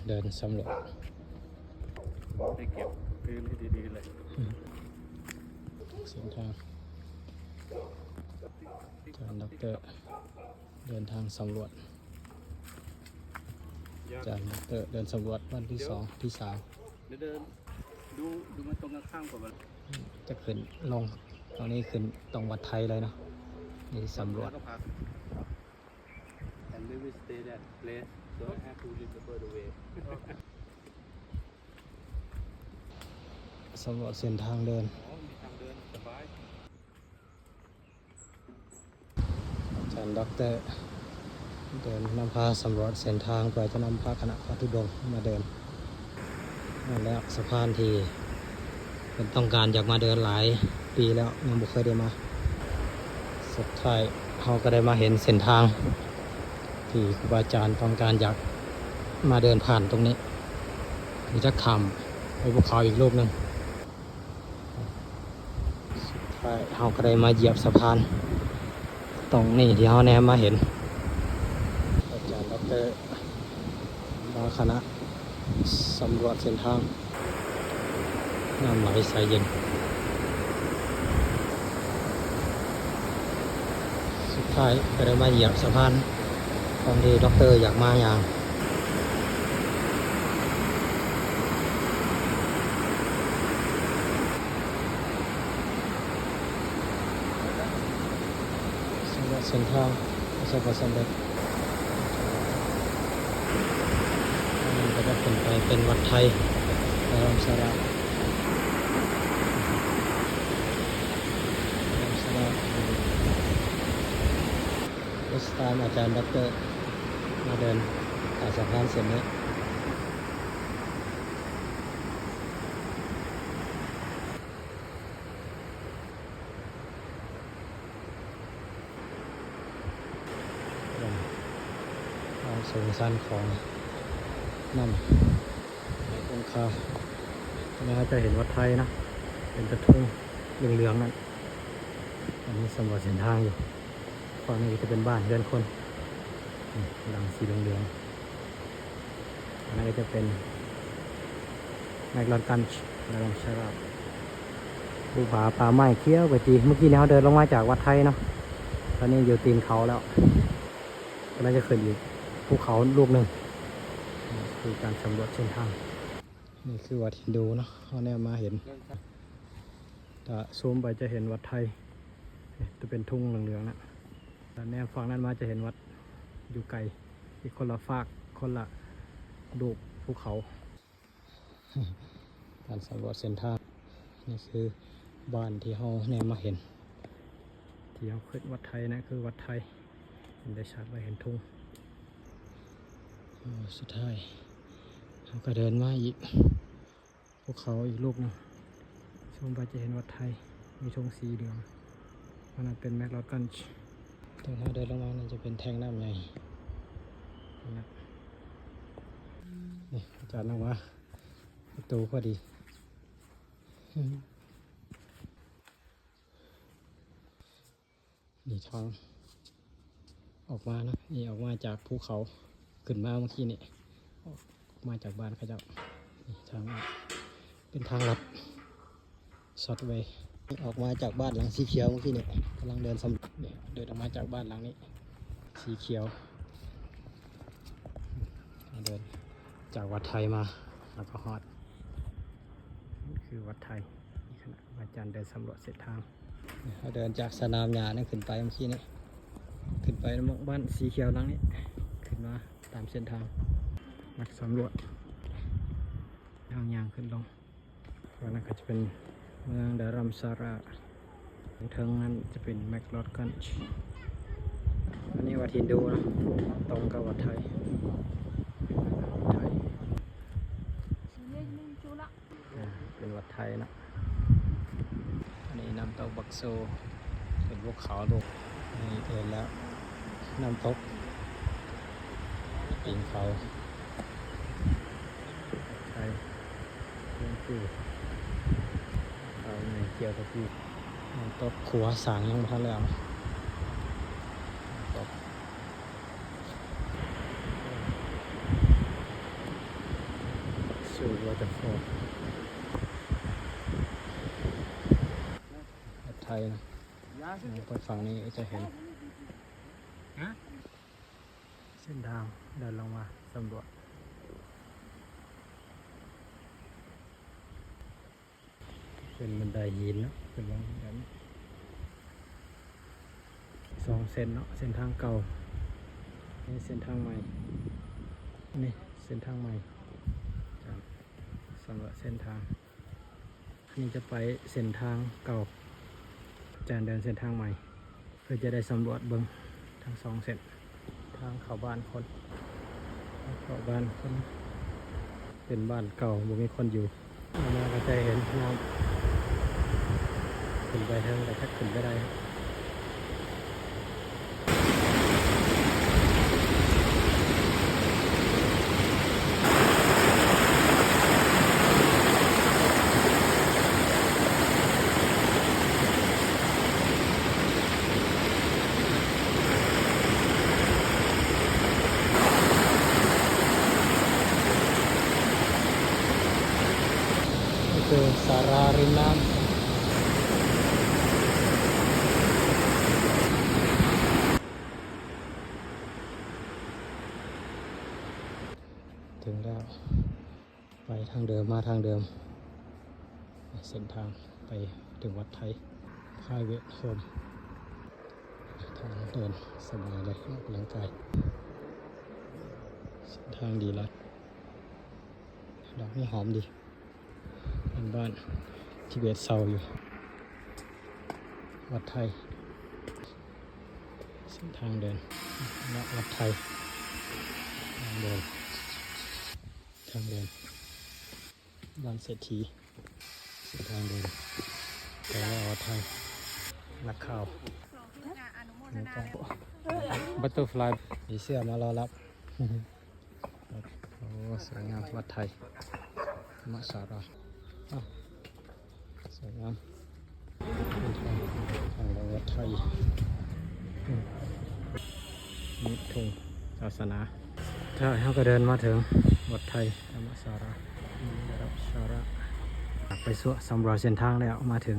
ເດີນສຳຫຼວດ ໄດ້ເກັບຄືນໃຫ້ດີໆເລີຍ ເສັ້ນທາງ ອາຈານດັອກເຕີເດີນທາງສຳຫຼວດ ອາຈານດັອກເຕີເດີນສຳຫຼວດວັນທີສອງ ທີສາມ ເດີນ ເດີນ ດູ ດູມັນຕົງກັນຂ້າມກັບວັນ ຈະຂຶ້ນລົງ ຕົງນີ້ຂຶ້ນຕົງວັດໄທເລີຍເນາະ ນີ້ສຳຫຼວດ ແລ້ວກໍພັກ And we will stay that place, so I have to remember the way. ສຳຫຼວດເສັ້ນທາງເດີນ ອໍ ມີທາງເດີນສະບາຍ ອາຈານດັອກເຕີເດີນນຳພາສຳຫຼວດເສັ້ນທາງ ເພື່ອຈະນຳພາຄະນະພະທຸດົງມາເດີນ ນັ້ນແຫຼະ ສະພານທີ່ເພິ່ນຕ້ອງການຢາກມາເດີນຫຼາຍປີແລ້ວ ຍັງບໍ່ເຄີຍໄດ້ມາ ສຸດທ້າຍເຮົາກໍໄດ້ມາເຫັນເສັ້ນທາງທີ່ຄູບາອາຈານຕ້ອງການຢາກມາເດີນຜ່ານຕົງນີ້ ເພື່ອຈະຂ້າມໄປພູເຂົາອີກລູກໜຶ່ງ. ສຸດທ້າຍເຮົາກໍໄດ້ມາຢຽບສະພານຕົງນີ້ທີ່ເຮົາແນມມາເຫັນ ອາຈານດັອກເຕີ ພາຄະນະສຳຫຼວດເສັ້ນທາງ ນ້ຳໄຫຼໃສເຢັນ ສຸດທ້າຍກໍໄດ້ມາຢຽບສະພານ ຕອນທີ່ດັອກເຕີຢາກມາຍ່າງ ສຳຫຼວດເສັ້ນທາງປະສົບຜົນສຳເລັດ ອັນນີ້ກໍຈະຂຶ້ນໄປເປັນວັດໄທ ດາຣຳຊາຣາ ດາຣຳຊາຣາ First time ອາຈານດັອກເຕີມາເດີນໃຕ້ສະພານເສັ້ນນີ້. ຄວາມສູງຊັນຂອງນ້ຳ ໃນທົ່ງຄາ ແລ້ວເຮົາຈະເຫັນວັດໄທນະ ເປັນກະທຸງເຫຼືອງໆນັ້ນ ອັນນີ້ສຳຫຼວດເສັ້ນທາງຢູ່ ຝັ່ງນີ້ກໍຈະເປັນບ້ານເຮືອນຄົນ ຫຼັງສີເຫຼືອງໆ ອັນນັ້ນກໍຈະເປັນ Megalodgrange ແລະ Dharamshala ພູຜາປ່າໄມ້ຂຽວຂະຈີ. ເມື່ອກີ້ນີ້ເຮົາເດີນລົງມາຈາກວັດໄທເນາະ ຕອນນີ້ຢູ່ຕີນເຂົາແລ້ວ ກຳລັງຈະຂຶ້ນອີກພູເຂົາລູກໜຶ່ງ. ນີ້ຄືການສຳຫຼວດເສັ້ນທາງ. ນີ້ຄືວັດຮິນດູເນາະ ເຮົາແນມມາເຫັນ ຖ້າຊູມໄປຈະເຫັນວັດໄທ ຈະເປັນທຸງເຫຼືອງໆນະ ແນມຝັ່ງນັ້ນມາຈະເຫັນວັດຢູ່ໄກ ອີກຄົນລະຟາກ ຄົນລະລູກພູເຂົາ. ການສຳຫຼວດເສັ້ນທາງ ນີ້ຄືບ້ານທີ່ເຮົາແນມມາເຫັນ ທີ່ເຮົາຂຶ້ນວັດໄທນະ ຄືວັດໄທ ເຫັນໄດ້ຊັດເລີຍ ເຫັນທຸງ. ສຸດທ້າຍເຮົາກໍເດີນມາອີກ ພູເຂົາອີກລູກໜຶ່ງ ຊູມໄປຈະເຫັນວັດໄທ ມີທຸງສີເຫຼືອງ ອັນນັ້ນເປັນ Megalodgrange. ແຕ່ຖ້າເດີນລົງມານັ້ນຈະເປັນແທ່ງນ້ຳໃຫຍ່ ນີ້ອາຈານອອກມາປະຕູພໍດີ. ນີ້ທາງອອກມາເນາະ ນີ້ອອກມາຈາກພູເຂົາ ຂຶ້ນມາເມື່ອກີ້ນີ້ ອອກມາຈາກບ້ານເຂົາເຈົ້າ. ນີ້ທາງອອກ ເປັນທາງລັດ Short way ອອກມາຈາກບ້ານຫຼັງສີຂຽວເມື່ອກີ້ນີ້ ກຳລັງເດີນສຳ ນີ້ເດີນອອກມາຈາກບ້ານຫຼັງນີ້ ສີຂຽວ ເດີນຈາກວັດໄທມາ ແລ້ວກໍຮອດ ນີ້ຄືວັດໄທ. ນີ້ຄະນະອາຈານເດີນສຳຫຼວດເສັ້ນທາງ ເຮົາເດີນຈາກສະໜາມຫຍ້ານັ້ນຂຶ້ນໄປເມື່ອກີ້ນີ້ ຂຶ້ນໄປໝ່ອງບ້ານສີຂຽວຫຼັງນີ້ ຂຶ້ນມາຕາມເສັ້ນທາງ ນັກສຳຫຼວດທາງຍ່າງຂຶ້ນລົງ. ອັນນັ້ນກໍຈະເປັນເມືອງດາຣຳຊາຣາ ເທິງນັ້ນຈະເປັນ Megalodgrange. ອັນນີ້ວັດຮິນດູນະ ຕົງກັບວັດໄທ ໄທ ອ່າ ເປັນວັດໄທນະ. ອັນນີ້ນ້ຳຕົກບັກໂຊ ເປັນພູເຂົາລູກ ນີ້ເຫັນແລ້ວ ນ້ຳຕົກຕີນເຂົາ ໄທ ເປັນພູເຂົາໃຫຍ່ກ່ຽວກັບພູ ນ້ຳຕົກຂົວສ້າງຍັງບໍ່ທັນແລ້ວ ນ້ຳຕົກ. Waterfall ໄທນະ ໄປຝັ່ງນີ້ຈະເຫັນ ເສັ້ນທາງເດີນລົງມາສຳຫຼວດ ເປັນບັນໄດຫີນເນາະ ຂຶ້ນລົງແບບນີ້ ສອງເສັ້ນເນາະ ເສັ້ນທາງເກົ່າ ນີ້ເສັ້ນທາງໃໝ່ ນີ້ເສັ້ນທາງໃໝ່ ສຳຫຼວດເສັ້ນທາງ ອັນນີ້ຈະໄປເສັ້ນທາງເກົ່າ ຈານເດີນເສັ້ນທາງໃໝ່ ເພື່ອຈະໄດ້ສຳຫຼວດເບິ່ງທັງສອງເສັ້ນ ທາງເຂົ້າບ້ານຄົນ ເຂົ້າບ້ານຄົນ ເປັນບ້ານເກົ່າບໍ່ມີຄົນຢູ່ ມາກໍຈະເຫັນນ້ຳ ຂຶ້ນໄປເທິງ ແຕ່ຈັກຂຶ້ນໄປໄດ້. ນີ້ຄືສາລາລິມນ້ຳ ເຖິງແລ້ວ ໄປທາງເດີມ ມາທາງເດີມ ເສັ້ນທາງໄປເຖິງວັດໄທ Private Home ທາງເດີນສະບາຍເລີຍ ອອກກຳລັງກາຍ ເສັ້ນທາງດີຫຼາຍ ດອກນີ້ຫອມດີ ເປັນບ້ານທີ່ເບດເຊົ່າຢູ່ ວັດໄທ ເສັ້ນທາງເດີນ ເນາະ ວັດໄທ ທາງເດີນ ທາງເດີນ ບ້ານເສດຖີ ເສັ້ນທາງເດີນ ໄປແລ້ວວັດໄທ ນັກຂ່າວ ບັດເຕີຟລາຍ ມີເສື້ອມາລໍຮັບ. ໂອ້ ສວຍງາມ ວັດໄທ ມະສາລາ ອ້າວ ສວຍງາມ ທາງໄປວັດໄທ ນີ້ທຸງສາສະໜາ ຖ້າເຮົາກໍເດີນມາເຖິງວັດໄທທຳມະສາລາ ໄປສວດສຳຫຼວດເສັ້ນທາງແລ້ວ ມາເຖິງ